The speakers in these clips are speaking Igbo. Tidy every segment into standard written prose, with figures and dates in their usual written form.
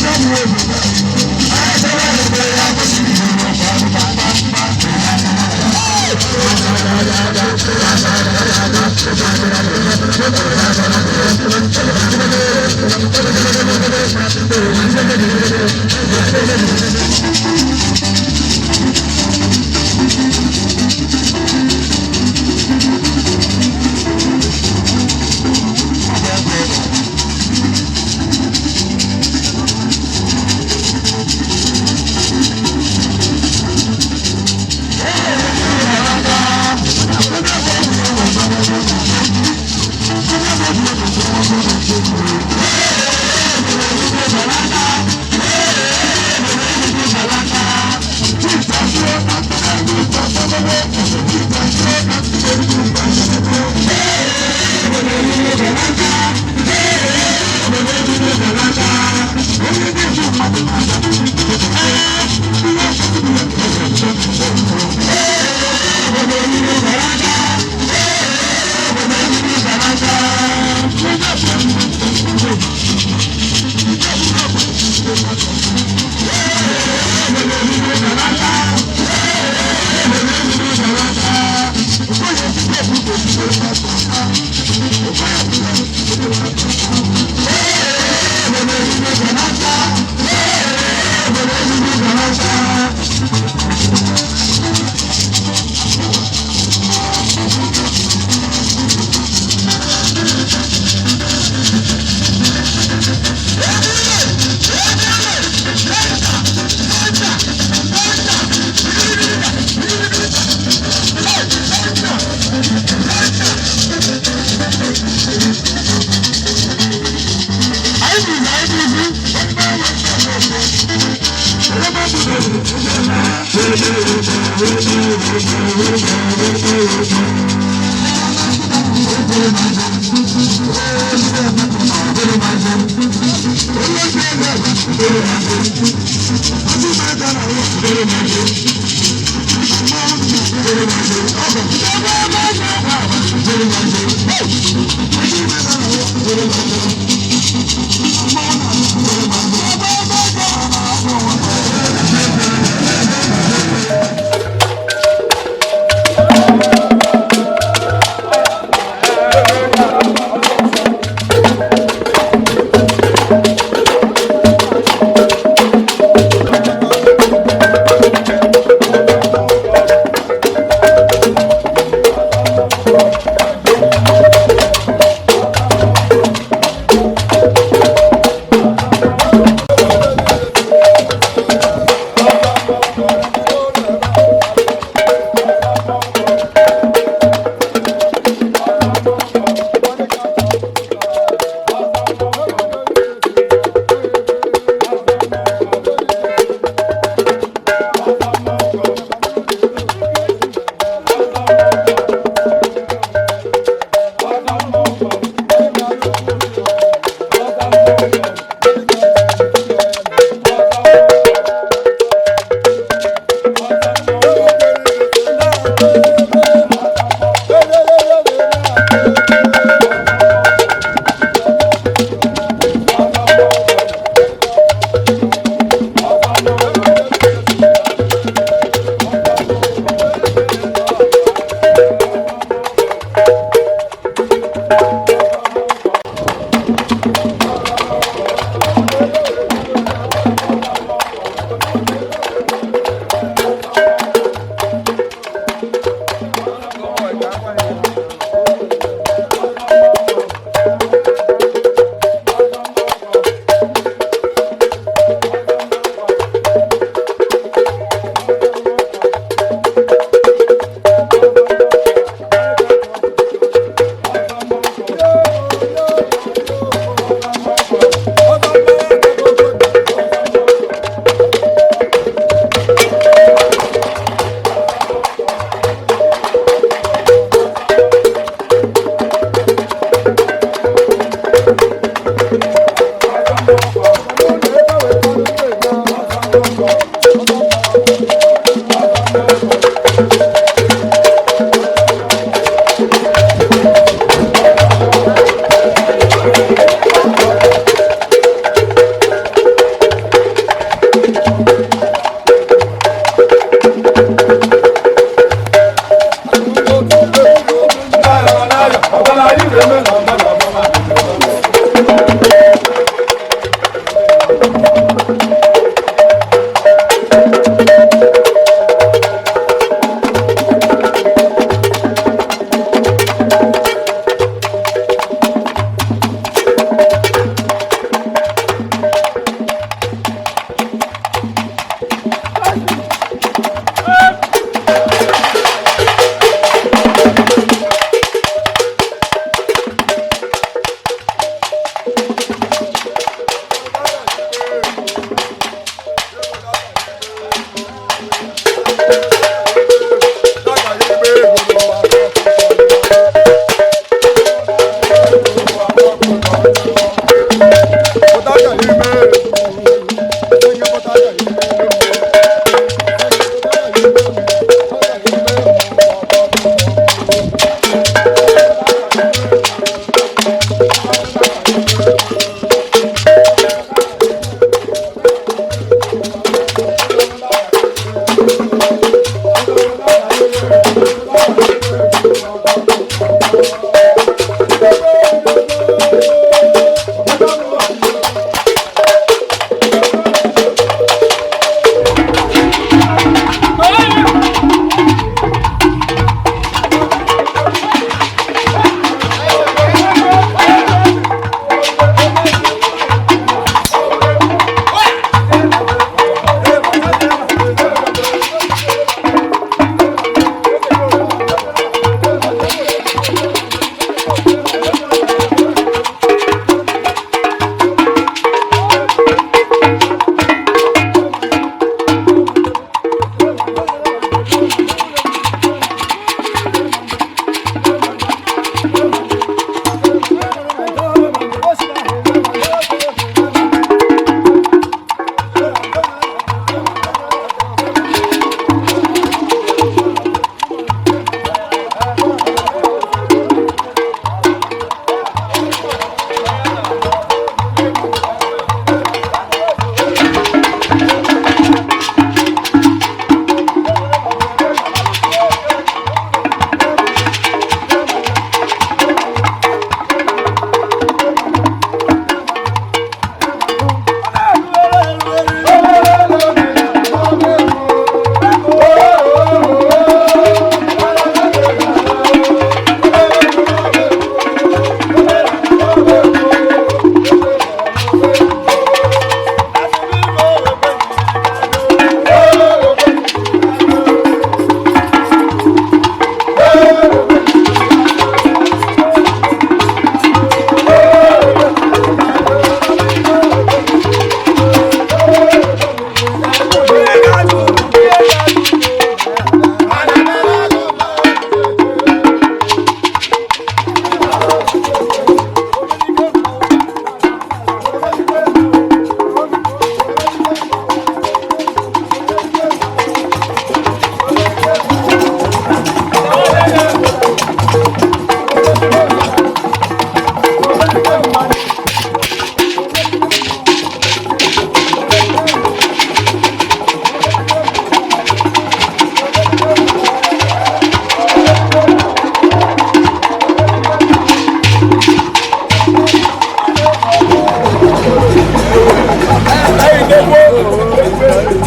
Thank you.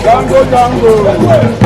Django, Django.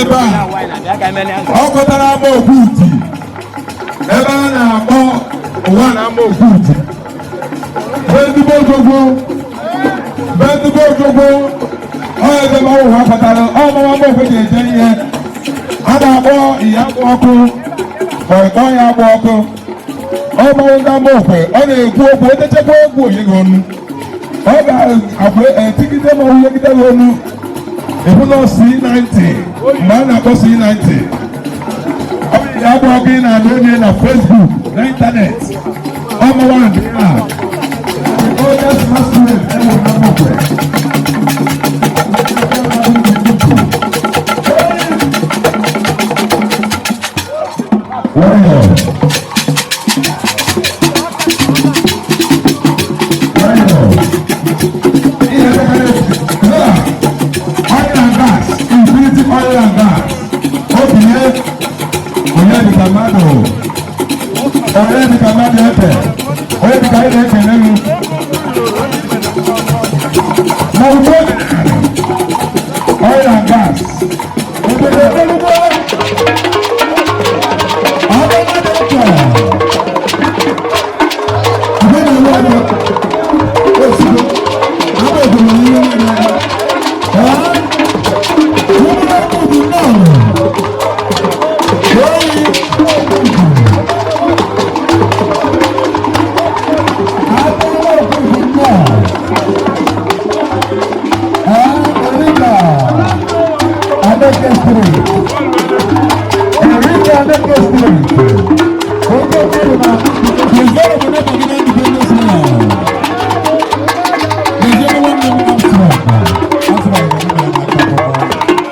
Ebe a ọ kọtara ama Okwuti, ebe a na-akpọ ụwa na ama Okwuti bụ ezigbo odogwu, bụ ezigbo odogwu. Ọ ebe m ụwa kọtara ọmụma ama Okwe ji eje ihe a na-akpọ iya agba ọkụ, ma ọ kpọọ ya agba ọkụ. Ọ gbanwe ndị ama Okwe, ọ na-ekwu okwu etechekwa egwu onye gị onu, ọ ga-agwa etigide ma onye gide gị onu ịhụ na C90 mgbe a na-akpọ C90. Ọ bụ ya agba ọkụ. Ị na-anụ onye na Facebook na internet, ọmawa nke a oldest masquerade enwere na ama Okwe. Warrior. Warrior. Ihe oil and gas, Infinity Oil and Gas. Obìnrin onye dịka mmadụ, onye dịka mmadụ efe, onye dịka anyị na-ekele gị. Na ugbo oil and gas. Obodo ebelugo. Ọ mmadụ efe. Ebe na-ewe ọdụ ozugbo, ama obodo ihe niile. Ee? Wọ́n kú náà. Oyi. Abẹ́rẹ́ òkú náà. Ee, Erika Aneke Street. Erika Aneke Street. Onye kwuru na President of the Independence now. Lezienụ nwanne m Armstrong. Armstrong,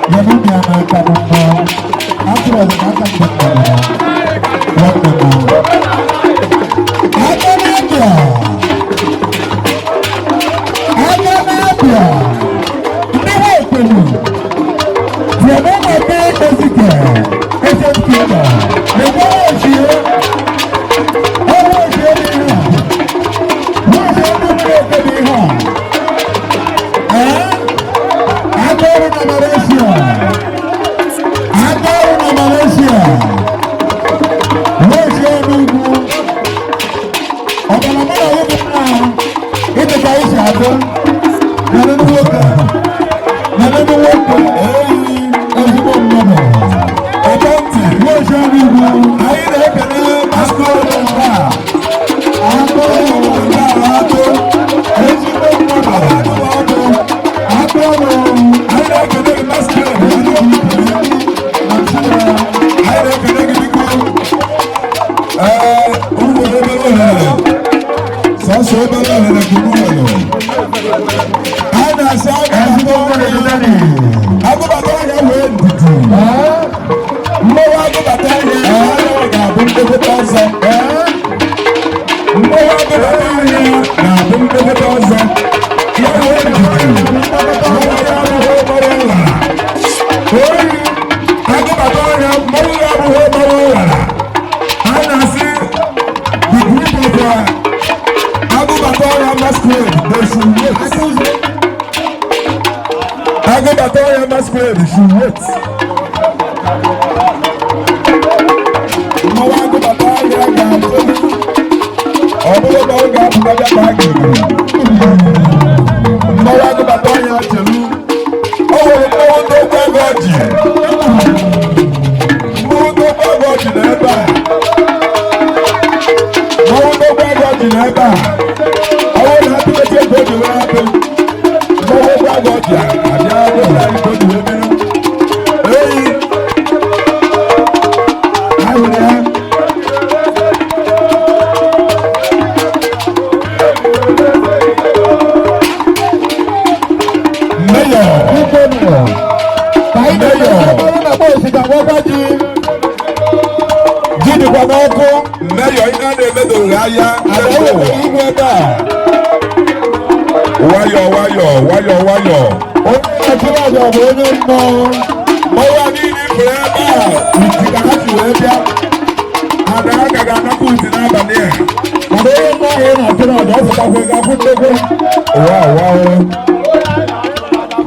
nyere m ya n'aka n'aka mmụọ. Armstrong n'aka mgbe nwanne m. Aka na-abịa. Aka na-abịa. Ndị nwa ekwelu. From Ụmụaka Ezike, Ancient Kingdom. Lekwa ochie. Ọrụ ochie dị ihe a. Nwachie ndị nwere oke dị ihe a. Ee? Aka ọrụ na Malaysia. Aka ọrụ na Malaysia. Nwachie n'ugwu. Ọbara mụ na ya bụ nna ịdị ka anyị si adị. Nyere ndị nwoke. Nyere ndị nwoke eyi ezigbo mmadụ. Ọjọ́ ntị. Nwachie n'ugwu. Anyị na-ekele masquerade nke a. Aka ọrụ. Nke a atụ. Ezigbo mmadụ. Atụ ọdụ. Aka ọrụ. Anyị na-ekele gị, masquerade. Anyị na-ekele gị, biko. Ee, unu nwere obere ohere. Sọsọ obere ohere ka unu nwere. Anyị na-asị Ezigbo mmadụ dị. Agụbata ọhịa wee ndidi. Mmanwụ agụbata ọhịa ga-abụ ndekweta ọzọ. Mmanwụ agụbata ọhịa ga-abụ ndekweta ọzọ. Ya wee ndidi. Mmanwụ ya abụghị ụgbọrọ ụlara. Oyi, agụbata ọhịa, mmanwụ ya abụghị ụgbọrọ ụlara. A na-asị the group of agụbata ọhịa masquerade, they should wait. Agụbata ọhịa masquerade should wait. Mmanwụ agụbata ọhịa ga-atụ ọ bụrụ na ọ ga-apụta bịa ka a ga-egbu mmanwụ agụbata ọhịa chelu. O nwere mmanwụ ndị okwu ego ọjị, mmanwụ ndị okwu ego ọjị na ebe a, mmanwụ ndị okwu ego ọjị na ebe a. Ọ bụrụ na atụlechi ego o ji wee hapụ mmanwụ okwu ego ọjị abịa weta anyị ka o ji wee mere eyi ahụrụ ya. Mayor. Ka anyị na-eme na-akpọ osikapa ji. Ji dịkwa n'ọkụ. Mayor, ihe a na-emedoro anya. Ada ewetara igwe ebe a. Nwayọọ nwayọọ nwayọọ nwayọọ. Onye na-achịrị aja bụ onye mmụọ. Mmanwụ a niile ifere ebe a, iti ka ha si wee bịa. Ada agaghị anapụ iti n'abalị a. Mana onye mmụọ ahụ ị na-achịrị aja, ọ pụtakwa, ị ga-afụ nnekwu. Ụwa ụwa o.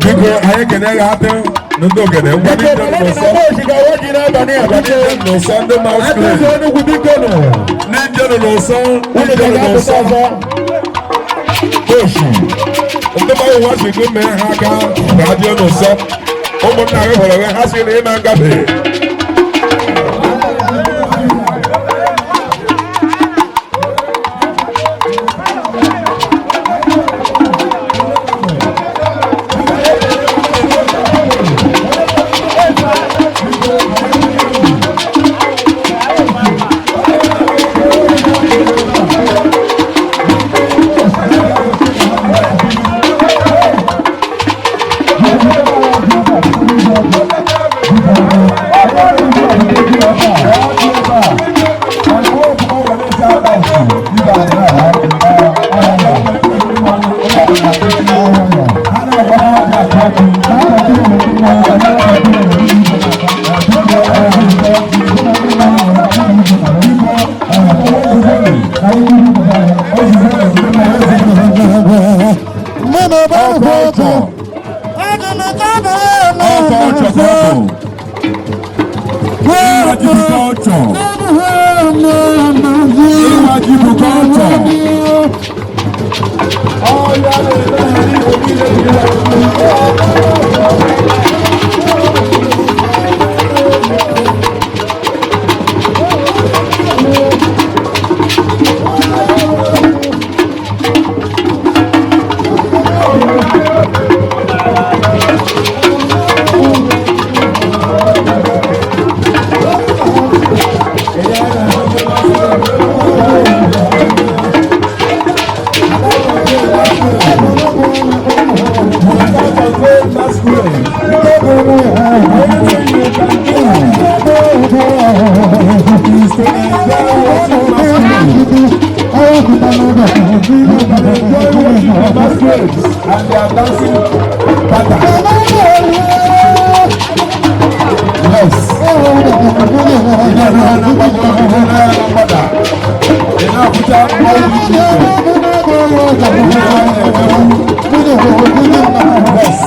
Biko, anyị ekene gị atụ. Ndị ogene ngwa Biko, ndị mana n'ụsọ. na Amaochi ga-awa ji n'abalị a, Ndị biko. n'ụsọ, ndị masquerade. Akụzi Enugwu, biko nụ. Ndị njem n'ụsọ, ndị Unu njem ga-apụta n'ụsọ. ọzọ. Oshi. Ndị mmadụ nwa si gị mee ha aka ka ha jee n'ụsọ. Ụmụnna gị hụrụ gị, ha sị na ịma ngafe. Ọkọ̀ ọ̀tọ̀. Ọkọ̀ ọ̀tọ̀ kọ̀ọ̀tọ̀. Ìwà jìbù kọ̀ọ̀tọ̀. Ìwà jìbù kọ̀ọ̀tọ̀. And they are dancing pattern. Yes. Ị na-akwụcha mmanwụ dị iche iche. Yes.